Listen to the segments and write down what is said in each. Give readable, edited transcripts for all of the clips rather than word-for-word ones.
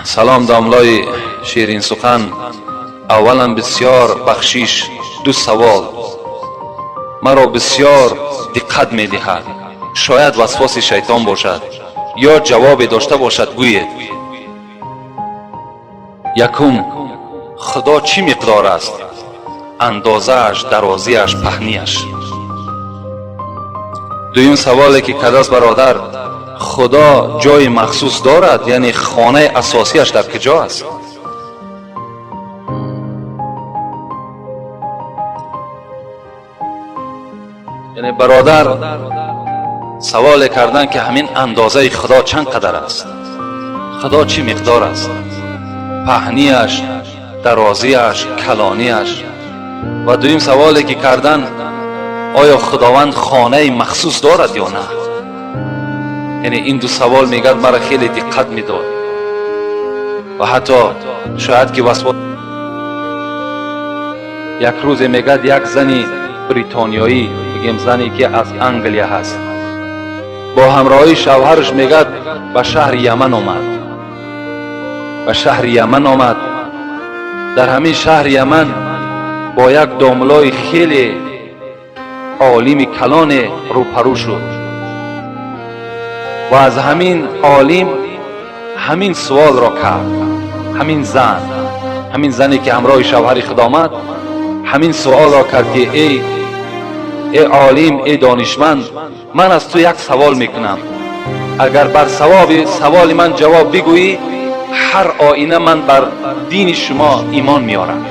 Салом, домлои ширинсухан. Аввалан бисёр бахшиш, ду савол маро бисёр диққат медиҳад. Шояд васвоси шайтон бошад ё ҷавобе дошта бошад, гӯед. Якум, Худо чӣ миқдор аст? Андозааш, дарозиаш, паҳнияш. Дуюм саволе ки кардааст бародар: Худо ҷои махсус дорад, яъне хонаи асосияш дар куҷо аст? Яъне бародар саволе кардан, ки ҳамин андозаи Худо чанд қадар аст, Худо чӣ миқдор аст, паҳнияш, дарозияш, калонияш. Ва дуюм саволе ки кардан: оё Худованд хонаи махсус дорад ё на? Яъне ин ду савол, мегӯяд, маро хеле диққат медод ва ҳатто шояд ки васвас. Як рӯзе, мегӯяд, як зани бритониёӣ, бигем, зане ки аз Англия ҳаст, бо ҳамроҳии шавҳараш, мегӯяд, ба шаҳри Яман омад. Ба шаҳри Яман омад. Дар ҳамин шаҳри Яман бо як домлои хеле олими калоне рӯпарӯ шуд ва аз ҳамин олим ҳамин суолро кард. Ҳамин зан, ҳамин зане ки ҳамроҳи шавҳари худ омад, ҳамин суолро кард, ки эй олим, эй донишманд, ман аз ту як савол мекунам. Агар бар саволи ман ҷавоб бигӯӣ, ҳар оина ман бар дини шумо имон меорам.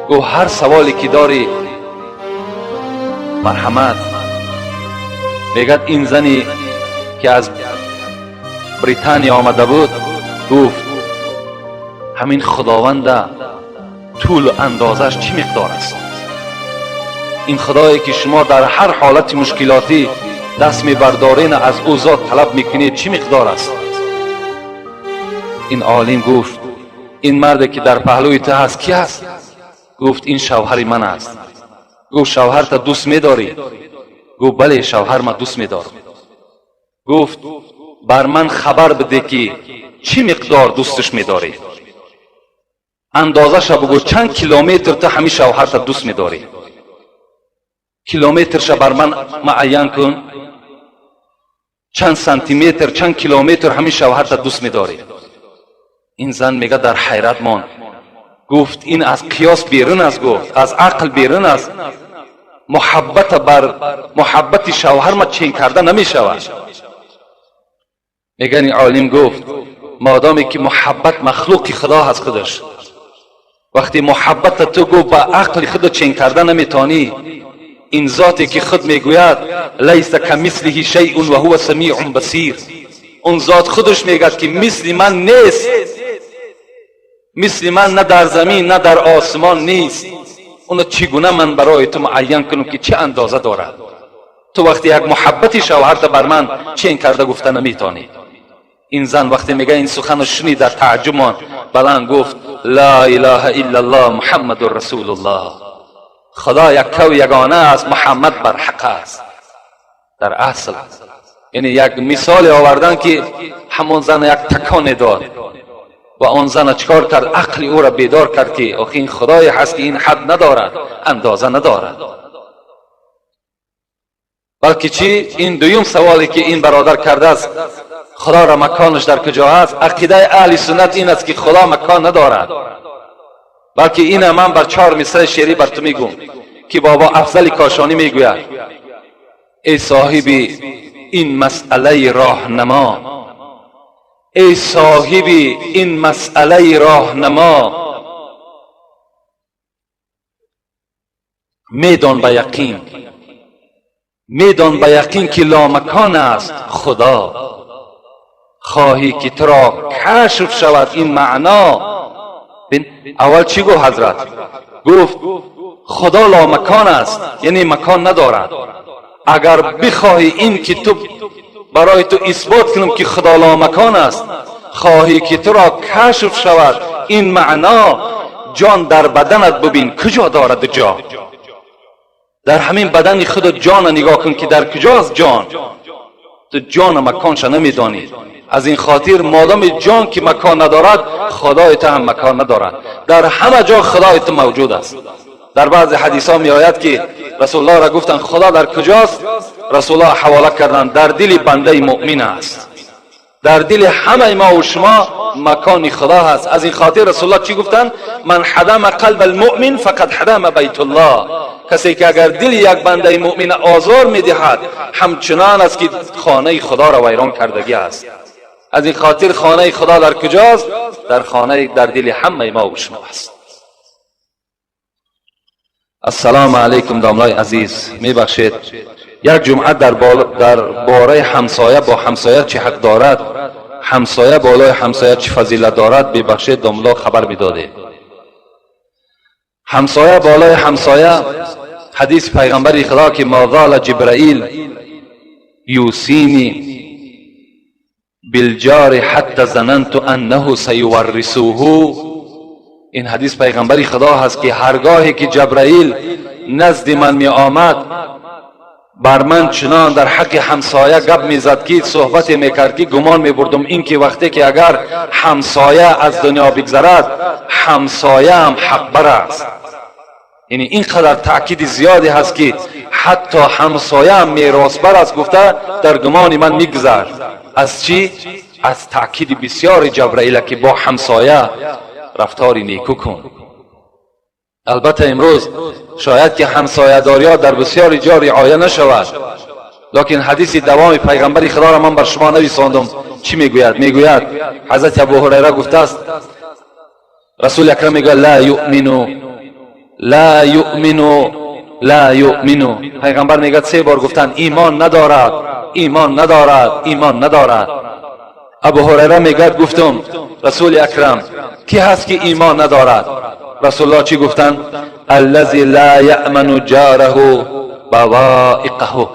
Гуфт: ҳар саволе ки дорӣ, марҳамат. Мегӯяд, ин зане ки аз Британия омада буд гуфт: ҳамин Худованда тӯлу андозааш чӣ миқдор аст? Ин Худое ки шумо дар ҳар ҳолати мушкилотӣ даст мебардорен, аз ӯ зот талаб мекунед, чӣ миқдор аст? Ин олим гуфт: ин марде ки дар паҳлӯи ту ҳаст, кӣ аст? Гуфт: ин шавҳари ман аст. Гуфт: шавҳарта дӯст медорӣ? Гуфт: бале, шавҳарма дӯст медорам. Гуфт: бар ман хабар биде, ки чӣ миқдор дӯсташ медорӣ, андозаша бугӯ, чанд километр ту ҳамин шавҳарта дӯст медорӣ, километрша бар ман муайян кун, чанд сантиметр, чанд километр ҳамин шавҳарта дӯст медорӣ. Ин зан, мега, дар ҳайрат монд. Гуфт: ин аз қиёс берун аст, гуфт, аз ақл берун аст. Муҳаббата бар муҳаббати шавҳарма чен карда намешавад. Меган, ин олим гуфт: модоме ки муҳаббат махлуқи Худо ҳаст худаш, вақте муҳаббата ту, гуфт, ба ақли худо чен карда наметавонӣ, ин зоте ки худ мегӯяд: лайса камислиҳи шайъун ва ҳува самиун басир, он зот худаш мегӯяд, ки мисли ман нест, мисли ман на дар замин, на дар осмон нест, оно чӣ гуна ман барои ту муайян кунам, ки чӣ андоза дорад? Ту вақте як муҳаббати шавҳарта бар ман чен карда гуфта наметавонӣ. Ин зан вақте мега ин суханро шунид, дар тааҷҷуб монд, баланд гуфт: ла илаҳа иллаллоҳ, Муҳаммадун расулуллоҳ, Худо яккаву ягона аст, Муҳаммад барҳақ аст. Дар асл, яъне як мисоле овардан, ки ҳамон зан як таконе дод ва он зана чикор кард? Ақли ӯро бедор кард, ки охи ин Худое ҳаст, ки ин ҳад надорад, андоза надорад. Балки чӣ? Ин дуюм саволе ки ин бародар кардааст: Худоро маконаш дар куҷо ҳаст? Ақидаи аҳли суннат ин аст, ки Худо макон надорад. Балки ина ман бар чор мисраи шеърӣ бар ту мегӯм, ки бобо Афзали Кошонӣ мегӯяд: эй соҳиби ин масъалаи роҳнамо, эй соҳиби ин масъалаи роҳнамо, медон ба яқин, медон ба яқин, ки ломакон аст Худо. Хоҳӣ ки туро кашф шавад ин маъно. Аввал чӣ гуфт ҳазрат? Гуфт: Худо ломакон аст, яъне макон надорад. Агар бихоҳӣ ин ки ту барои ту исбот кунам, ки Худо ломакон аст, хоҳӣ ки туро кашф шавад ин маъно, ҷон дар баданат бубин, куҷо дорад ҷо. Дар ҳамин бадани худ ҷона нигоҳ кун, ки дар куҷоаст ҷон. Ту ҷона маконша намедонӣ. از این خاطر مادام جان که مکان ندارد، خدای تو هم مکان ندارد. در همه جا خدای تو موجود است. در بعض حدیث ها می آید که رسول الله را گفتند خدا در کجاست؟ رسول الله حواله کردند در دل بنده مؤمن است. در دل همه ما و شما مکان خدا هست. از این خاطر رسول الله چی گفتند؟ من هدم قلب المؤمن فقد هدم بیت الله. کسی که اگر دل یک بنده مؤمن آزار میدهد، همچنان است که خانه خدا را ویران کردگی است. از این خاطر خانه خدا در کجاست؟ در خانه، در دل همه ما و شما است. السلام علیکم داملای عزیز، میبخشید، یک جمعه در باره همسایه با همسایه چه حق دارد، همسایه بالای همسایه چه فضیلت دارد، ببخشید داملا خبر میداده. همسایه بالای همسایه، حدیث پیغمبر خدا که ما زال جبرائیل یوصینی بالجار حتی ظننت انه سیورثه. این حدیث پیغمبر خدا هست که هرگاهی که جبرائیل نزد من می آمد، بر من چنان در حق همسایه گپ میزد که صحبت میکرد که گمان میبردم این که وقتی که اگر همسایه از دنیا بگذرد، همسایه هم حق بر است. یعنی اینقدر تاکید زیادی هست که حتی همسایه هم میراث بر است گفته در گمان من میگذرد. از چی؟ از تاکید بسیار جبرائیل که با همسایه رفتاری نیکو کن. البته امروز شاید که همسایه داریا در بسیاری جا رعایه نشود، لکن حدیث دوام پیغمبر خدا را من بر شما نویساندم. چی میگوید؟ میگوید حضرت ابو هریره گفته است، رسول اکرم میگوید لا یؤمن، لا یؤمن، لا یؤمن. پیغمبر میگه سه بار گفتن ایمان ندارد، ایمان ندارد، ایمان ندارد. ابو هریره میگه گفتم رسول اکرم کی هست که ایمان ندارد؟ رسول الله چی گفتن؟ الذی لا یأمن جاره بوائقه.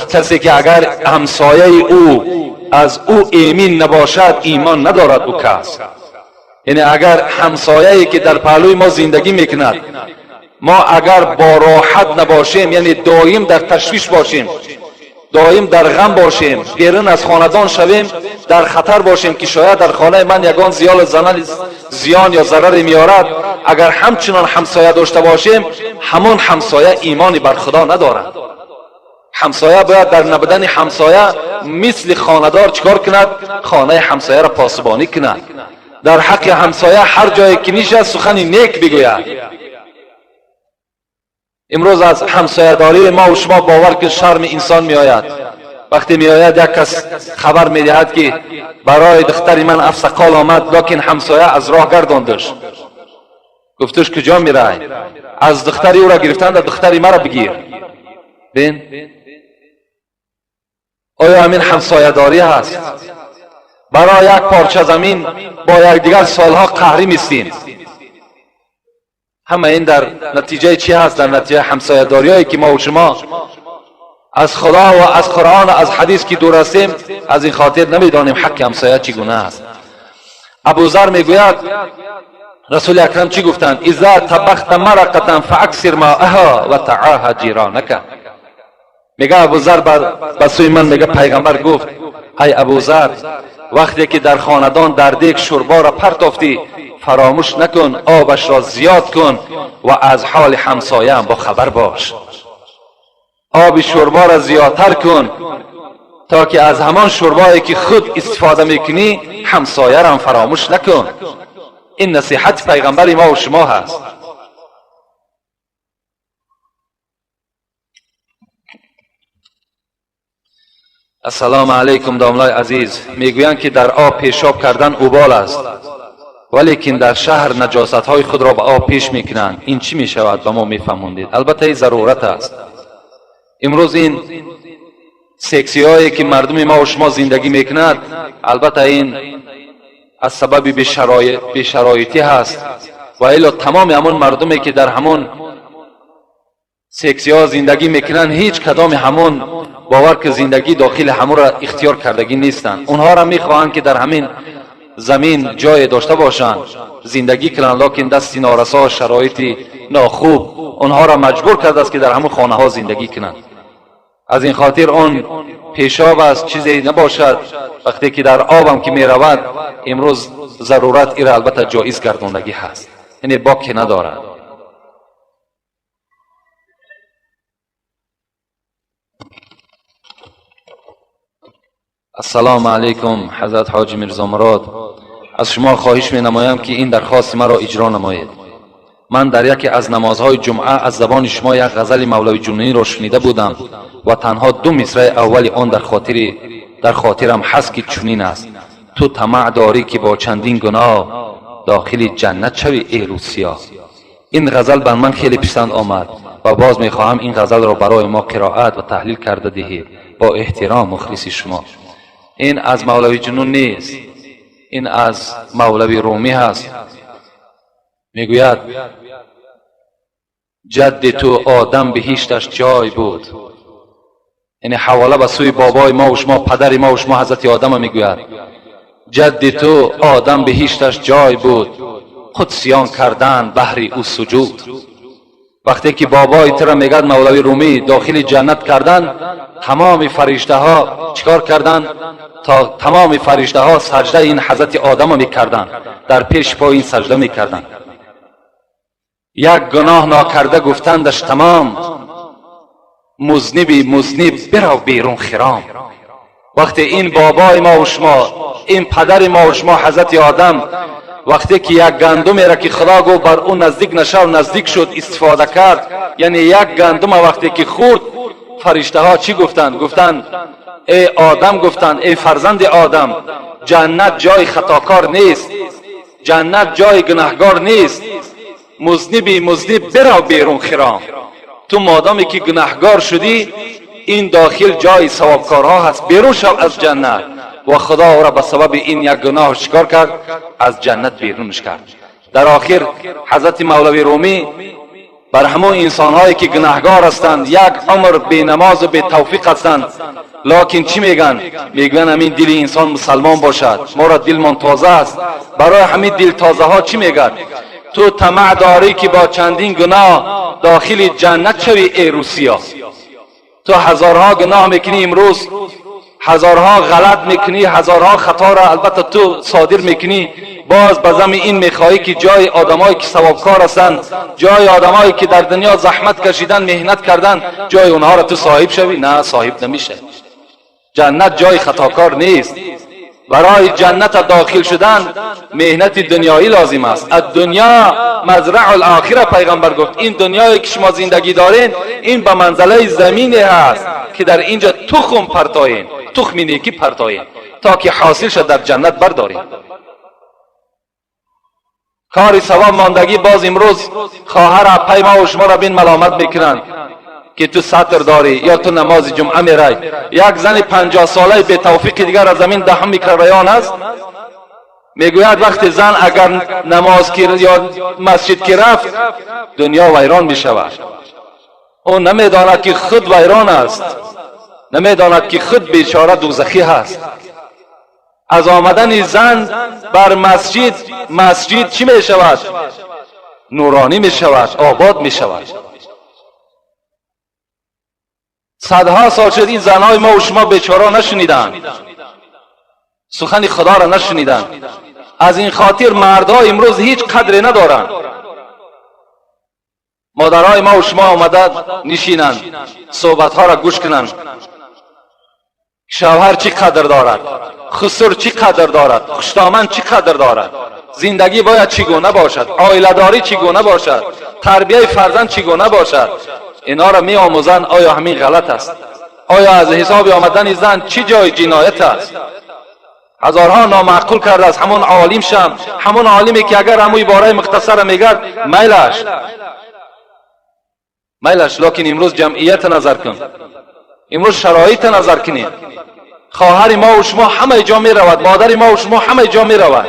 کسی که اگر همسایه او از او ایمین نباشد، ایمان ندارد او کس. یعنی اگر همسایه‌ای که در پهلوی ما زندگی میکند، ما اگر با راحت نباشیم، یعنی دایم در تشویش باشیم، دایم در غم باشیم، بیرون از خاندان شویم، در خطر باشیم که شاید در خانه من یگان زیان یا ضرر میارد، اگر همچنان همسایه داشته باشیم، همان همسایه ایمانی بر خدا ندارد. همسایه باید در نبودن همسایه مثل خانه‌دار چیکار کند؟ خانه همسایه را پاسبانی کند. در حق همسایه هر جایی که نشست سخن نیک بگوید. امروز از همسایه داری ما و شما باور که شرم انسان می آید. وقتی می آید یک کس خبر می دهد که برای دختر من افسقال آمد، لکن همسایه از راه گرداندش، گفتش کجا می رای؟ از دختری او را گرفتند، دختری مرا بگیر. بین آیا همین همسایه داری هست؟ برای یک پارچه زمین با یکدیگر سالها قهری میستیم. همه این در نتیجه چی هست؟ در نتیجه همسایه داریایی که ما و شما از خدا و از قرآن و از حدیث که دور هستیم، از این خاطر نمیدانیم حق همسایه چگونه است. ابوذر میگوید رسول اکرم چی گفتند؟ اذا طبخت مرقة فاکثر ماءها و تعاهد جیرانک. میگه ابوذر به سوی من میگه پیغمبر گفت ای ابوذر، وقتی که در خاندان در دیگ شوربا را پرتافتی، فراموش نکن آبش را زیاد کن و از حال همسایه هم با خبر باش. آب شوربا را زیادتر کن تا که از همان شوربایی که خود استفاده میکنی همسایه را هم فراموش نکن. این نصیحت پیغمبر ما و شما هست. السلام علیکم داملای عزیز، میگویند که در آب پیشاب کردن اوبال است، ولیکن در شهر نجاست های خود را به آب پیش میکنند. این چی میشود؟ به ما میفهموندید. البته این ضرورت است. امروز این سکسی هایی که مردم ما و شما زندگی میکند، البته این از سبب بی‌شرایطی هست و الا تمام همون مردمی که در همون سکسی ها زندگی میکنن، هیچ کدام همون باور که زندگی داخل همون را اختیار کردگی نیستند. اونها را میخواهند که در همین زمین جای داشته باشند، زندگی کنند، لکن دستی نارسا، شرایط ناخوب اونها را مجبور کرده است که در همون خانه ها زندگی کنند. از این خاطر اون Пешоб аст, чизе набошад, вақте ки дар обам ки меравад, имрӯз зарурат ира албатта ҷоиз гардондагӣ ҳаст, яъне боке надорад. Ассалому алайкум, ҳазрат ҳоҷи Мирзо Мурод. Аз шумо хоҳиш менамоям, ки ин дархости маро иҷро намоед. Ман дар яке аз намозҳои ҷумъа аз забони шумо як ғазали Мавлави Ҷунунӣро шунида будам ва танҳо ду мисраи аввали он дар хотирам ҳаст, ки чунин аст: ту тамаъ дорӣ, ки бо чандин гуноҳ дохили ҷаннат шавӣ, эй рӯзсиёҳ. Ин ғазал бар ман хеле писанд омад ва боз мехоҳам ин ғазалро барои мо қироат ва таҳлил карда диҳед. Бо эҳтиром, мухлиси шумо. Ин аз Мавлави Ҷунун нест, ин аз Мавлави Румӣ ҳаст. Мегӯяд: ҷадди ту Одам биҳишташ ҷой буд. Яъне ҳавола ба сӯи бобои мо ва шумо, падари мо ва шумо, ҳазрати Одама мегӯяд: ҷадди ту Одам биҳишташ ҷой буд, қудсиён кардан баҳри ӯ суҷуд. Вақте ки бобои тура, мегӯяд Мавлави Румӣ, дохили ҷаннат кардан, тамоми фариштаҳо чикор карданд? То тамоми фариштаҳо саҷдаи ин ҳазрати Одама мекарданд, дар пеши пои ин саҷда мекарданд. Як гуноҳ нокарда гуфтандаш тамом, музниби музниб, бирав берун хиром. Вақте ин бобои мо ва шумо, ин падари мо ва шумо, ҳазрати Одам, вақте ки як гандумеро, ки Худо гуфт бар ӯ наздик нашав, наздик шуд, истифода кард, яъне як гандума вақте ки хӯрд, фариштаҳо чӣ гуфтанд? Гуфтанд: эй Одам, гуфтанд, эй фарзанди Одам, ҷаннат ҷои хатокор нест, ҷаннат ҷои гунаҳгор нест, музниби музниб, бирав берун хиром. Ту модоме ки гунаҳгор шудӣ, ин дохил ҷои савобкорҳо ҳаст, берун шав аз ҷаннат. Ва Худо ӯро ба сабаби ин як гуноҳ чикор кард? Аз ҷаннат берунаш кард. Дар охир ҳазрати Мавлави Румӣ бар ҳамон инсонҳое, ки гунаҳгор ҳастанд, як умр бенамозу бетавфиқ ҳастанд, локин чӣ мегӯянд? Мегӯянд: ҳамин дили инсон мусалмон бошад, моро дилмон тоза аст. Барои ҳамин дилтозаҳо чӣ мегӯяд? Ту тамаъ дорӣ, ки бо чандин гуноҳ дохили ҷаннат шавӣ, эй рӯсиё. Ту ҳазорҳо гуноҳ мекунӣ имрӯз, ҳазорҳо ғалат мекунӣ, ҳазорҳо хаторо албатта ту содир мекунӣ, боз ба зами ин мехоҳӣ, ки ҷои одамое, ки савобкор ҳастанд, ҷои одамое, ки дар дунё заҳмат кашидан, меҳнат кардан, ҷои онҳоро ту соҳиб шавӣ. На, соҳиб намешавӣ. Ҷаннат ҷои хатокор нест. Барои ҷанната дохил шудан меҳнати дунёӣ лозим аст. Аддунё мазраъу лохира, пайғамбар гуфт, ин дунёе, ки шумо зиндагӣ дорен, ин ба манзалаи замине ҳаст, ки дар инҷа тухм партоем, тухми некӣ партоем, то ки ҳосил шад, дар ҷаннат бардорем. Кори савоб мондагӣ. Боз имрӯз хоҳар апай мо шуморо бин маломат мекунанд, ки ту сатр дорӣ ё ту намози ҷумъа мерай. Як зани 50-солаи бетавфиқи дигар аз замин 10-ум микрорайон аст, мегӯяд: вақте зан агар намоз ки ё масҷид ки рафт, дунё вайрон мешавад. Ӯ намедонад, ки худ вайрон аст, намедонад, ки худ бечора дӯзахӣ ҳаст. Аз омадани зан бар масҷид, масҷид чӣ мешавад? Нуронӣ мешавад, обод мешавад. Садҳо сол шуд, ин занҳои мо шумо бечора нашуниданд, сухани Худоро нашуниданд. Аз ин хотир мардҳо имрӯз ҳеҷ қадре надоранд. Модарҳои мо шумо омада нишинанд, суҳбатҳоро гӯш кунанд: шавҳар чӣ қадр дорад, хусур чӣ қадр дорад, хуштоман чӣ қадр дорад, зиндагӣ бояд чӣ гуна бошад, оиладорӣ чӣ гуна бошад, тарбияи фарзанд чӣ гуна бошад. Инҳоро меомӯзанд. Оё ҳамин ғалат аст? Оё аз ҳисоби омадани зан чӣ ҷои ҷиноят аст? Ҳазорҳо номаъқул кардааст ҳамон олим шам, ҳамон олиме, ки агар ҳамун ибораи мухтасара мегард, майлаш, майлаш. Локин имрӯз ҷамъията назар кун, имрӯз шароита назар кунед. Хоҳари мо шумо ҳамаи ҷо меравад, модари мо шумо ҳамаи ҷо меравад,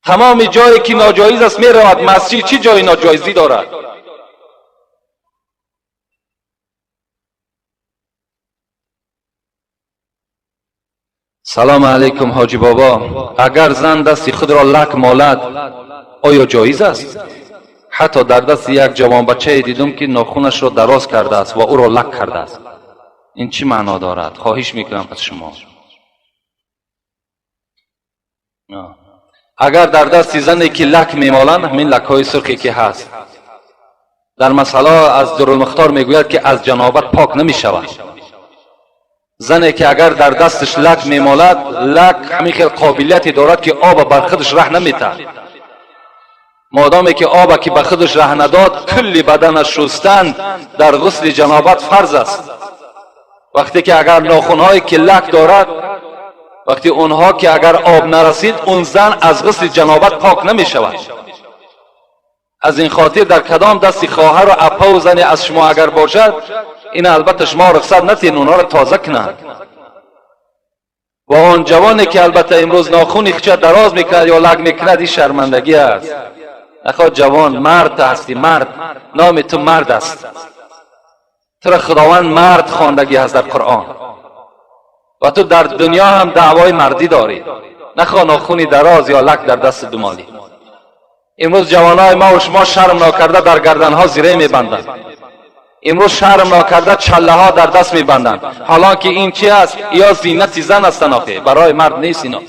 тамоми ҷое, ки ноҷоиз аст, меравад. Масҷид чӣ ҷои ноҷоизӣ дорад? Салому алайкум, ҳоҷӣ бобо. Агар зан дасти худро лак молад, оё ҷоиз аст? Ҳатто дар дасти як ҷавонбачае дидум, ки нохунашро дароз кардааст ва ӯро лак кардааст. این چی معنا دارد؟ خواهش میکنم از شما. اگر در دست زنی که لک میمالند، همین لک های سرخی که هست، در مسئله از درالمختار میگوید که از جنابت پاک نمیشود. زنی که اگر در دستش لک میمالد، لک همین خیلی قابلیتی دارد که آب بر خودش ره نمیتد. مادامی که آب که به خودش ره نداد، کل بدنش شستن در غسل جنابت فرض است. وقتی که اگر ناخنهایی که لک دارد، وقتی اونها که اگر آب نرسید، اون زن از غسل جنابت پاک نمی شود. از این خاطر در کدام دستی خواهر و اپا و زنی از شما اگر باشد، این البته شما رخصت ندین اونها را تازه کنند. و آن جوانی که البته امروز ناخون خودش دراز میکند یا لک میکند، این شرمندگی است. نخواد جوان، مرد هستی، مرد، نام تو مرد است، تو را خداوند مرد خواندگی هست در قرآن و تو در دنیا هم دعوای مردی داری. نخواه ناخونی دراز یا لک در دست دمالی. امروز جوانای ما و شما شرم ناکرده در گردنها زیره میبندند. امروز شرم ناکرده چله ها در دست میبندند. حالا که این چی است؟ یا زینت زن هستن، آخه برای مرد نیست اینا.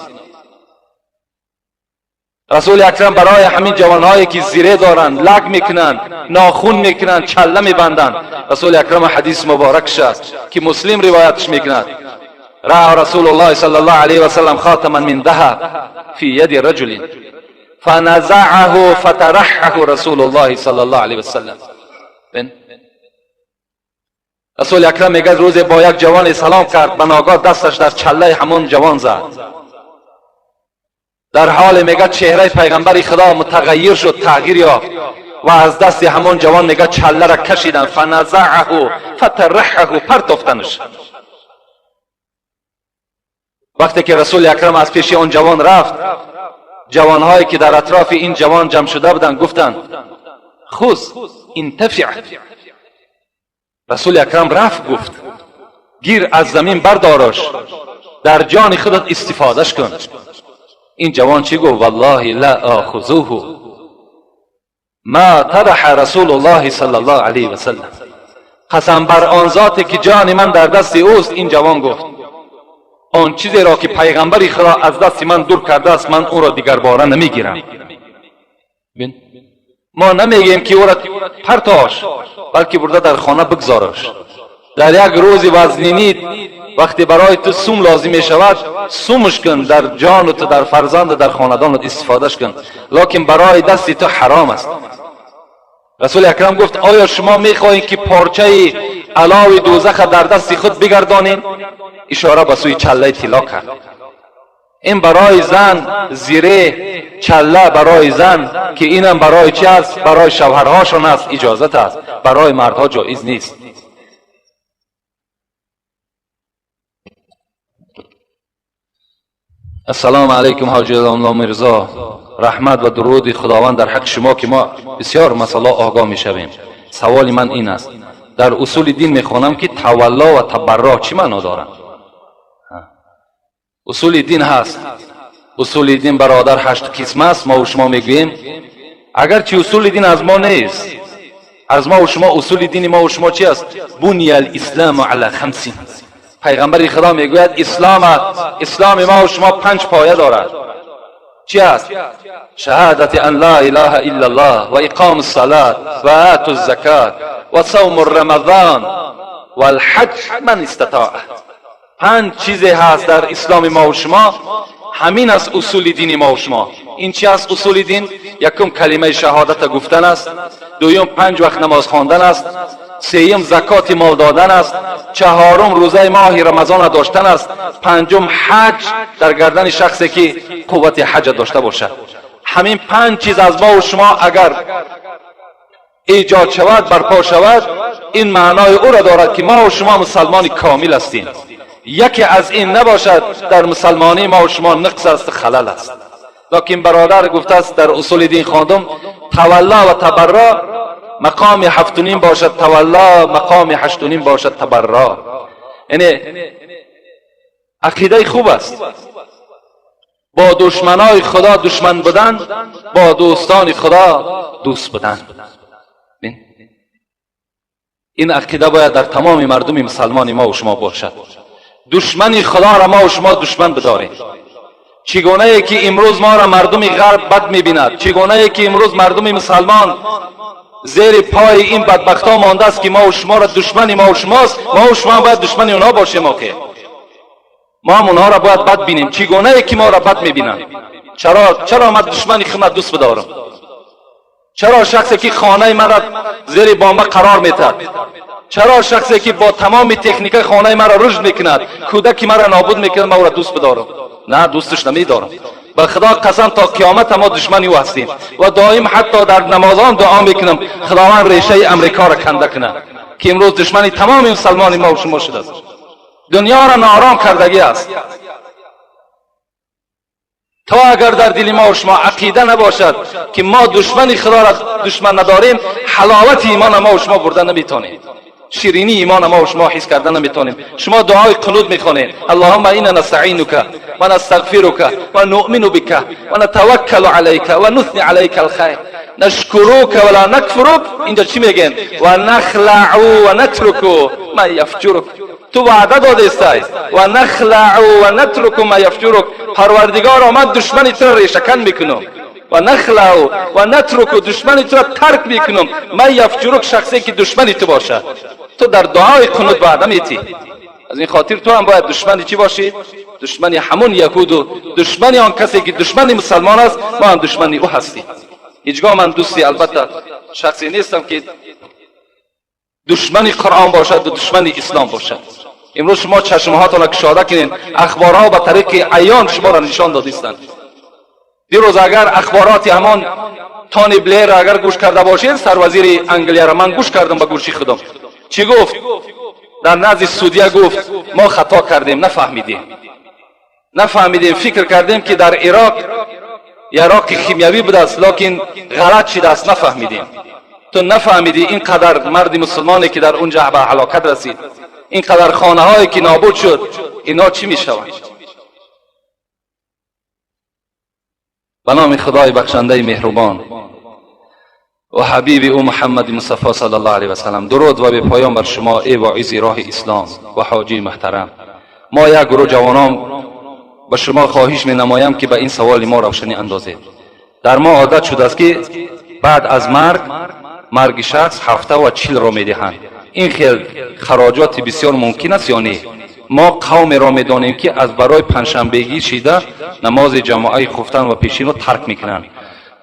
رسول اکرم برای همین جوانهایی که زیره دارند، لک میکنند، ناخون میکنند، چله میبندند، رسول اکرم حدیث مبارکش است که مسلم روایتش میکند: رأى رسول الله صلى الله عليه وسلم خاتما من ذهب في يد رجل فنزعه فطرحه رسول الله صلى الله عليه وسلم. رسول اکرم میگه روز با یک جوان سلام کرد، به ناگاه دستش در چله همون جوان زد. در حال میگه چهره پیغمبر خدا متغیر شد، تغییر یافت و از دست همون جوان میگه چله را کشیدن، فنزعه فطرحه، پرتافتنش. وقتی که رسول اکرم از پیش آن جوان رفت، جوانهایی که در اطراف این جوان جمع شده بودند گفتند خذ انتفع. رسول اکرم رفت گفت گیر از زمین بردارش، در جان خودت استفادهش کن. این جوان چی گفت؟ والله لا آخذوه ما طرح رسول الله صلی الله علیه و سلم. قسم بر آن ذاتی که جان من در دست اوست. این جوان گفت آن چیزی را که پیغمبر خدا از دست من دور کرده است، من او را دیگر باره نمیگیرم. ما نمیگیم که او را پرتاش، بلکه برده در خانه بگذارش. در یک روز وزنینی وقتی برای تو سوم لازم می شود، سومش کن، در جان تو، در فرزند، در خاندانت استفادهش کن، لکن برای دست تو حرام است. رسول اکرم گفت آیا شما میخواهید که پارچه علاوی دوزخ در دست خود بگردانید؟ اشاره به سوی چله طلا کرد. این برای زن زیره چله برای زن که اینم برای چی است؟ برای شوهرهاشون است، اجازت است، برای مردها جایز نیست. السلام علیکم حاجی الله میرزا، رحمت و درود خداوند در حق شما که ما بسیار مسئله آگاه میشویم. سوال من این است، در اصول دین میخوانم که تولا و تبرع چی معنا دارند؟ اصول دین هست، اصول دین برادر 8 قسم است. ما و شما میگوییم اگرچه اصول دین از ما نیست، از ما و شما اصول دین ما و شما چی است؟ بنی الاسلام علی 5. پیغمبر خدا میگوید اسلام ما و شما 5 پایه دارد. چی است؟ شهادت ان لا اله الا الله و اقام الصلاة و آت الزکات و صوم رمضان و الحج من استطاع. 5 چیزی هست در اسلام ما و شما، همین از اصول دین ما و شما. این چی است اصول دین؟ یکم کلمه شهادت گفتن است، دویم 5 وقت نماز خواندن است، سیم زکات مال دادن است، چهارم روزه ماه رمضان داشتن است، پنجم حج در گردن شخصی که قوت حج داشته باشد. همین 5 چیز از ما و شما اگر ایجاد شود، برپا شود، این معنای او را دارد که ما و شما مسلمان کامل هستیم. یکی از این نباشد در مسلمانی ما و شما نقص است، خلل است. لکن برادر گفته است در اصول دین خواندم تولا و تبرا مقام 7.5 باشد تولا، مقام 8.5 باشد تبرا. یعنی عقیده خوب است، با دشمنای خدا دشمن بودن، با دوستان خدا دوست بودن. این عقیده باید در تمام مردم مسلمان ما و شما باشد. دشمن خدا را ما و شما دشمن بداریم. چگونه ای که امروز ما را مردم غرب بد میبیند، چگونه ای که امروز مردم مسلمان زیر پای این بدبخت ها مانده است که ما و شما را دشمن ما و شماست، ما و شما باید دشمن اونها باشیم. آخه ما هم اونها را باید بد بینیم. چگونه ای که ما را بد میبینند؟ چرا من دشمن خود دوست بدارم؟ چرا شخصی که خانه مرا زیر بمب قرار میدهد، چرا شخصی که با تمام تکنیک خانه مرا رشد میکند، کودک مرا نابود میکند، من او را دوست بدارم؟ نه، دوستش نمیدارم. به خدا قسم تا قیامت ما دشمن او هستیم و دائم حتی در نمازان دعا میکنم خداوند ریشه امریکا را کنده کنه که امروز دشمن تمام مسلمان ما و شما شده است. دنیا را ناآرام کردگی است. تا اگر در دل ما و شما عقیده نباشد که ما دشمن خدا را دشمن نداریم، حلاوت ایمان ما و شما برده نمیتونیم، شیرینی ایمان ما و شما حس کرده نمیتونیم. شما دعای قنوت میخوانید، اللهم انا نستعینک و نستغفرک و نؤمن بک و نتوکل علیک و نثنی علیک الخیر نشکرک ولا نکفرک. اینجا چی میگن؟ و نخلع و نترک ما یفجرک. تو وعده دادستی و نخلع و نترک ما یفجرک. پروردگار من دشمن تو را ریشه کن میکنم و نخلع و نترک، دشمن تو را ترک میکنم، ما یفجرک، شخصی که دشمن تو باشه. تو در دعای قنوت وعده میتی. از این خاطر تو هم باید دشمن چی باشی؟ دشمن همون یهود و دشمن آن کسی که دشمن مسلمان است، ما هم دشمن او هستیم. هیچگاه من دوستی البته شخصی نیستم که دشمن قرآن باشد و دشمن اسلام باشد. امروز شما چشمهاتان را کشاده کنین، اخبارها به طریق عیان شما را نشان دادیستند. دیروز اگر اخبارات همان تونی بلیر را اگر گوش کرده باشین، سروزیر انگلیا را من گوش کردم به گوشی خودم، چی گفت؟ در نزد سعودیه گفت ما خطا کردیم، نفهمیدیم، فکر کردیم که در عراق یراق خیمیوی بوده است، لکن غلط شده است، نفهمیدیم. تو نفهمیدی اینقدر مرد مسلمانی که در اونجا به هلاکت رسید، اینقدر خانه هایی که نابود شد، اینا چی میشوند؟ به نام خدای بخشنده مهربان و حبیب او محمد مصطفی صلی الله علیه و سلم، درود و به پایان بر شما ای واعظ راه اسلام و حاجی محترم. ما یک گروه جوانان به شما خواهش می نمایم که به این سوال ما روشنی اندازید. در ما عادت شده است که بعد از مرگ شخص 7 و 40 را می دهند. این خیل خراجات بسیار ممکن است یا نه؟ ما قوم را می دانیم که از برای پنجشنبگی شیده نماز جماعه خفتن و پیشین را ترک می کنند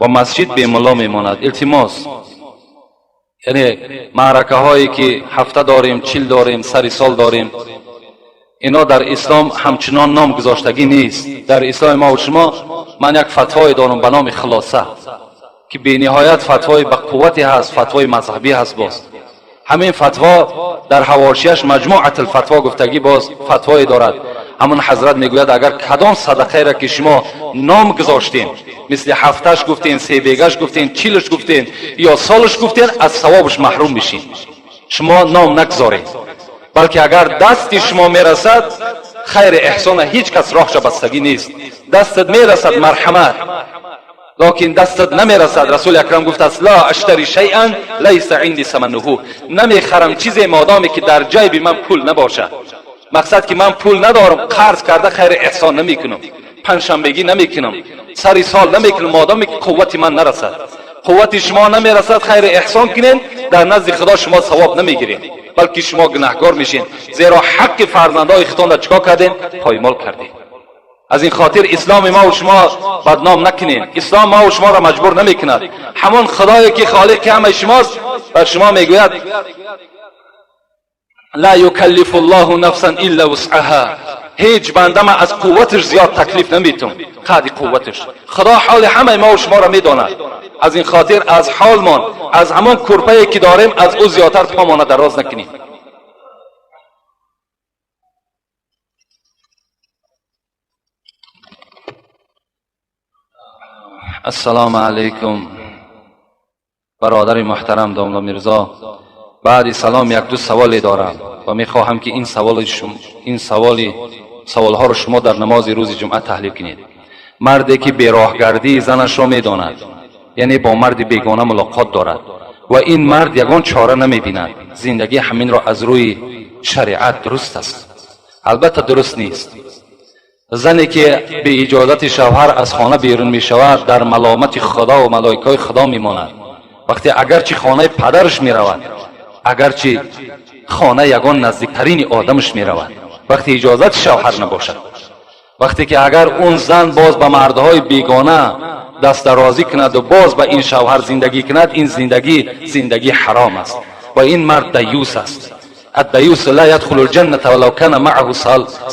و مسجد به ملا می ماند. التماس، یعنی معرکه هایی که 7 داریم، 40 داریم، سر سال داریم، اینا در اسلام همچنان نام گذاشتگی نیست. در اسلام ما و شما من یک فتوای دارم به نام خلاصه که بی نهایت فتوای به قوتی هست، فتوای مذهبی هست. باز همین فتوا در حواشیش مجموعه الفتوا گفتگی باز فتوای دارد. همون حضرت میگوید اگر کدام صدقه را که شما نام گذاشتین، مثل 7 گفتین، 3 بیگش گفتین، 40 گفتین یا سالش گفتین، از ثوابش محروم میشین. شما نام نگذارین، بلکه اگر دست شما میرسد خیر احسان هیچ کس راهش بستگی نیست. دستت میرسد مرحمت، لکن دستت نمیرسد. رسول اکرم گفت است لا اشتری شیئا لیس عندی ثمنه، نمیخرم چیزی مادامی که در جیب من پول نباشد. مقصد که من پول ندارم، قرض کرده خیر احسان نمیکنم، پنجشنبگی نمیکنم، سری سال نمیکنم، مادامی که قوت من نرسد. قوت شما نمیرسد خیر احسان کنین، در نزد خدا شما ثواب نمیگیرین، بلکه شما گناهگار میشین، زیرا حق فرزندای خودتان را چیکار کردین؟ پایمال کردین. از این خاطر اسلام ما و شما بدنام نکنین. اسلام ما و شما را مجبور نمیکند. همون خدایی که خالق همه شماست بر شما میگوید لا یکلف الله نفسا الا وسعها، هیچ بنده ما از قوتش زیاد تکلیف نمیتون، قدر قوتش. خدا حال همه ما و شما را میداند. از این خاطر از حالمان، از همان کرپه که داریم، از او زیادتر پامان دراز نکنیم. السلام علیکم برادر محترم داملا میرزا. بعد سلام یک دو سوالی دارم و میخواهم که این سوالها رو شما در نماز روز جمعه تحلیل کنید. مردی که بیراهگردی زنش را میداند، یعنی با مرد بیگانه ملاقات دارد، ва ин мард ягон чора намебинад. Зиндагӣ ҳаминро аз рӯи шариат дуруст аст? Албатта, дуруст нест. Зане ки бе иҷозати шавҳар аз хона берун мешавад, дар маломати Худо ва малоикаҳои Худо мемонад. Вақте агарчи хонаи падараш меравад, агарчи хона ягон наздиктарини одамаш меравад, вақте иҷозати шавҳар набошад, вақте ки агар он зан боз ба мардҳои бегона дастдарозӣ кунаду боз ба ин шавҳар зиндагӣ кунад, ин зиндагӣ зиндагӣ ҳаром аст ва ин мард даюс аст. الديوث لا يدخل الجنة ولو كان معه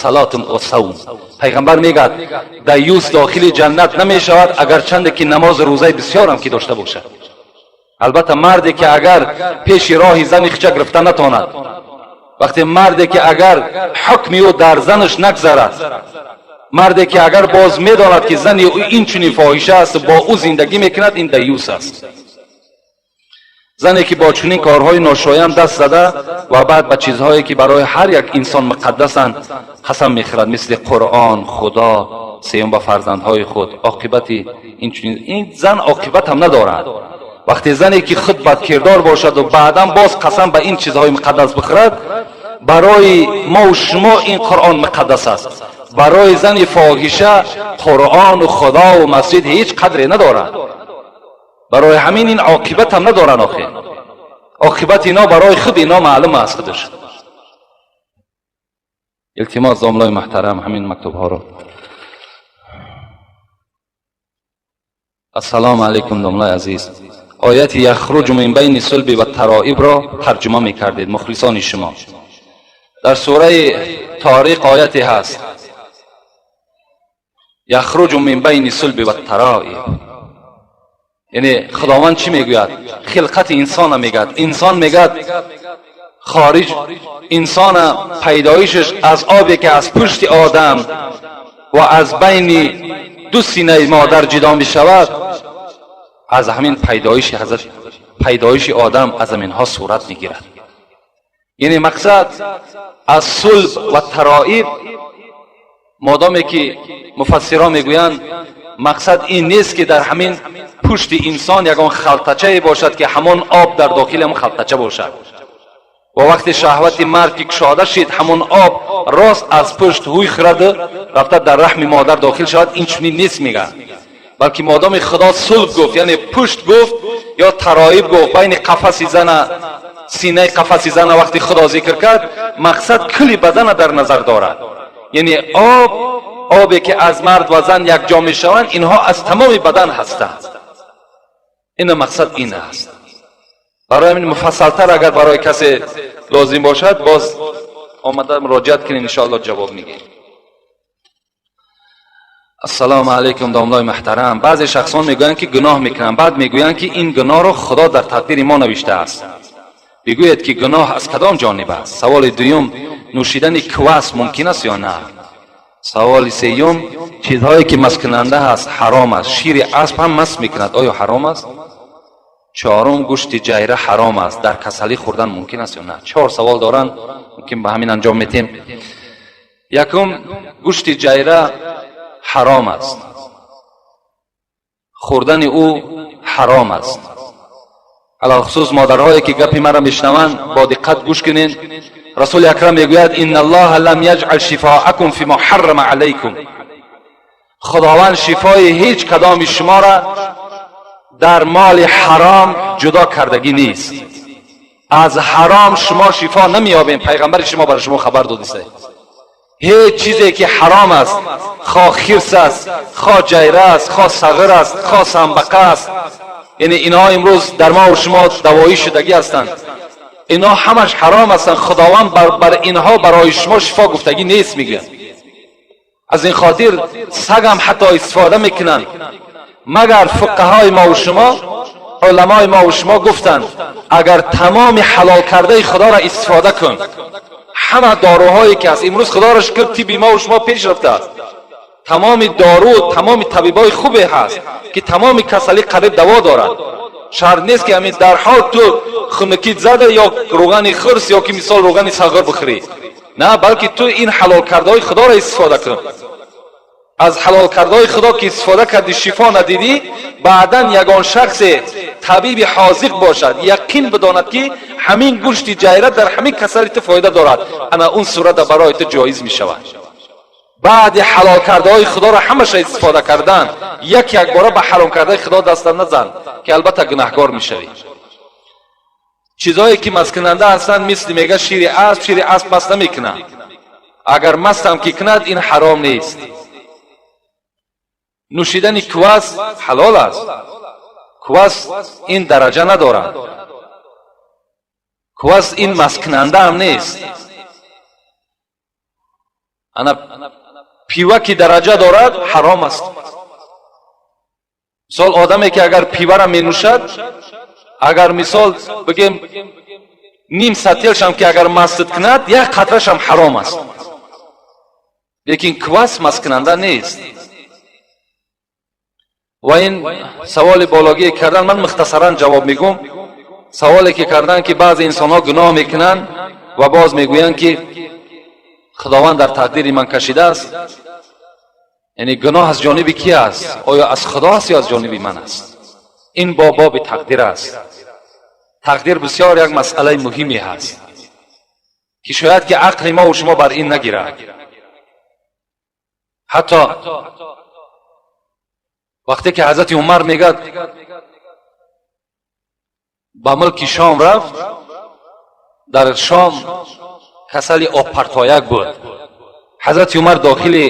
صلاة و صوم. Пайғамбар мегӯяд: даюс дохили ҷаннат намешавад, агарчанде ки намози рӯзаи бисёрам ки дошта бошад. Албатта, марде ки агар пеши роҳи зани хича гирифта натонад, вақте марде ки агар ҳукми ӯ дар занаш нагзарад, марде ки агар боз медонад, ки зани ӯ ин чунин фоҳиша аст, бо ӯ зиндагӣ мекунад, ин даюс аст. Зане ки бо чунин корҳои ношоям даст зада ва баъд ба чизҳое ки барои ҳар як инсон муқаддасанд қасам мехӯрад, мисли Қуръон, Худо, сеюм ба фарзандҳои худ, оқибати ин чунин ин зан оқибат ҳам надорад. Вақте зане ки худ бадкирдор бошаду баъдан боз қасам ба ин чизҳои муқаддас бихӯрад, барои мову шумо ин Қуръон муқаддас аст, барои зани фоҳиша Қуръону Худову масҷид ҳеҷ қадре надорад. Барои ҳамин ин оқибат ҳам надоранд. Охир оқибати ино барои худ ино маълум аст худаш. Илтимос, домлои муҳтарам, ҳамин мактубҳоро. Ассалому алайкум, домлои азиз. Ояти يخرج من بين الصلب والترائب ро тарҷума мекардед, мухлисони шумо. Дар сураи Ториқ ояте ҳаст: يخرج من بين الصلب والترائب. Яъне Худованд чӣ мегӯяд? Хилқати инсона мегӯяд. Инсон, мегӯяд, хориҷ инсона пайдоишаш аз обе ки аз пушти одам ва аз байни ду синаи модар ҷудо мешавад, аз ҳамин пайдоиши ҳазрат, пайдоиши одам аз ҳаминҳо сурат мегирад. Яъне мақсад аз сулб ва тароиб, модоме ки муфассирон мегӯянд, мақсад ин нест, ки дар ҳамин пушти инсон ягон халтачае бошад, ки ҳамон об дар дохили ҳамон халтача бошад ва вақте шаҳвати мард ки кушода шид, ҳамон об рост аз пушт ҳуй хӯраду рафта дар раҳми модар дохил шавад. Ин чунин нест, мегӯяд, балки модоми Худо сулб гуфт, яъне пушт гуфт, ё тароиб гуфт, байни қафаси зана, синаи қафаси зана вақти Худо зикр кард, мақсад кулли бадана дар назар дорад. Яъне об, обе ки аз мард ва зан якҷо мешаванд, инҳо аз тамоми бадан ҳастанд. Ина мақсад ин аст. Барои ҳамин муфассалтар агар барои касе лозим бошад, боз омада муроҷиат кунед, иншоалло ҷавоб мегӯем. Ассалому алайкум, домлои муҳтарам. Баъзе шахсон мегӯянд, ки гуноҳ мекунанд, баъд мегӯянд, ки ин гуноҳро Худо дар тақдири мо навиштааст. Бигӯед, ки гуноҳ аз кадом ҷониб аст? Саволи дуюм: нӯшидани квас мумкин аст ё на? Саволи сеюм: чизҳое ки масткунанда ҳаст, ҳаром аст. Шири асп ҳам маст мекунад, оё ҳаром аст? Чорум: гӯшти ҷайра ҳаром аст, дар касалӣ хӯрдан мумкин аст ё на? Чор савол доранд, мумкин ба ҳамин анҷом метем. Якум: гӯшти ҷайра ҳаром аст, хӯрдани ӯ ҳаром аст. Алалхусус модарҳое ки гапи маро мешунаванд, бо диққат гӯш кунед. Расули акрам мегӯяд: إن الله لم يجعل شفاءكم فيما حرم عليكم. Худованд шифои ҳеҷ кадоми шуморо дар моли ҳаром ҷудо кардагӣ нест. Аз ҳаром шумо шифо намеёбем. Пайғамбари шумо барои шумо хабар додиста: ҳеҷ чизе ки ҳаром аст, хо хирс аст, хо ҷайра аст, хо сағир аст, хо самбақа аст, яъне инҳо имрӯз дар мо шумо давоӣ шудагӣ ҳастанд, инҳо ҳамаш ҳаром ҳастанд. Худованд бар инҳо барои шумо шифо гуфтагӣ нест, мегӯяд. Аз ин хотир сагам ҳатто истифода мекунанд. Магар фуқаҳои мову шумо, уламои мову шумо гуфтанд: агар тамоми ҳалол кардаи Худоро истифода кун, ҳама доруҳое ки ҳаст, имрӯз Худоро шукр, тибби мову шумо пеш рафтааст, тамоми дору, тамоми табибои хубе ҳаст, ки тамоми касалӣ қариб даво дорад. Шарт нест, ки ҳамин дарҳол ту хунукит зада ё рӯғани хирс ё ки мисол рӯғани сағир бихӯрӣ. На, балки ту ин ҳалол кардаҳои Худоро истифода кун. Аз ҳалол кардаҳои Худо ки истифода кардӣ, шифо надидӣ, баъдан ягон шахсе Табиби ҳозиқ бошад, яқин бидонад, ки ҳамин гӯшти ҷайра дар ҳамин касали ту фоида дорад, ана он сурата барои ту ҷоиз мешавад. Баъди ҳалол кардаҳои Худоро ҳамаша истифода кардан, як якбора ба ҳаром кардаи Худо даста назан, ки албатта гунаҳгор мешавӣ. Чизҳое ки масткунанда ҳастанд, мисли, мега, шири асп. Шири асп маст намекунад, агар мастам ки кунад, ин ҳаром нест. Нӯшидани квас ҳалол аст. Квас ин дараҷа надорад, квас ин масткунандаам нест. Ана пиво ки дараҷа дорад, ҳаром аст. Мисол, одаме ки агар пивара менӯшад, агар, мисол бигем, ним сателшам ки агар мастит кунад, як қатрашам ҳаром аст. Лекин квас масткунанда нест. Ва ин саволи бологие кардан, ман мухтасаран ҷавоб мегӯм. Саволе ки кардан, ки баъзе инсонҳо гуноҳ мекунанд ва боз мегӯянд, ки Худованд дар тақдири ман кашидааст. Яъне гуноҳ аз ҷониби ки аст? Оё аз Худо аст ё аз ҷониби ман аст? Ин бо боби тақдир аст. Тақдир бисёр як масъалаи муҳиме ҳаст, ки шояд ки ақли мову шумо бар ин нагирад. Ҳатто вақте ки ҳазрати Умар, мегӯяд, ба мулки Шом рафт, дар Шом касали обпартояк буд. Ҳазрати Умар дохили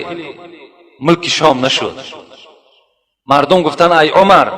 мулки Шом нашуд. Мардум гуфтанд: «Ай Умар,